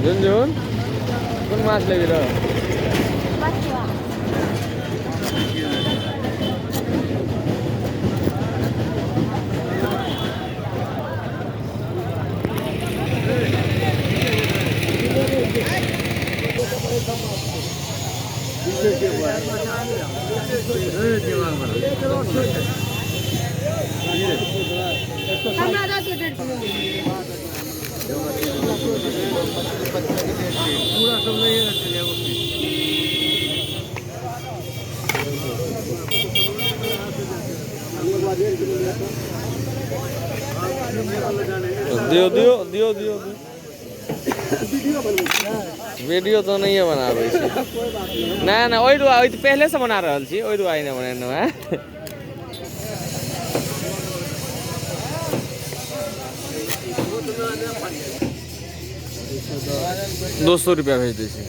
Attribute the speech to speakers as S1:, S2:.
S1: झुनझुन कोन माछ लेबही रौ? दियौ दियौ दियौ दियौ। वीडियो तऽ नहिए बनाबै छी। नहि नहि, ओहि दुआरे, ओहि पहिलेसँ बना रहल छी, ओहि दुआरे नहि बनेलहुँ हेँ। 200 रुपया भेज दै छी।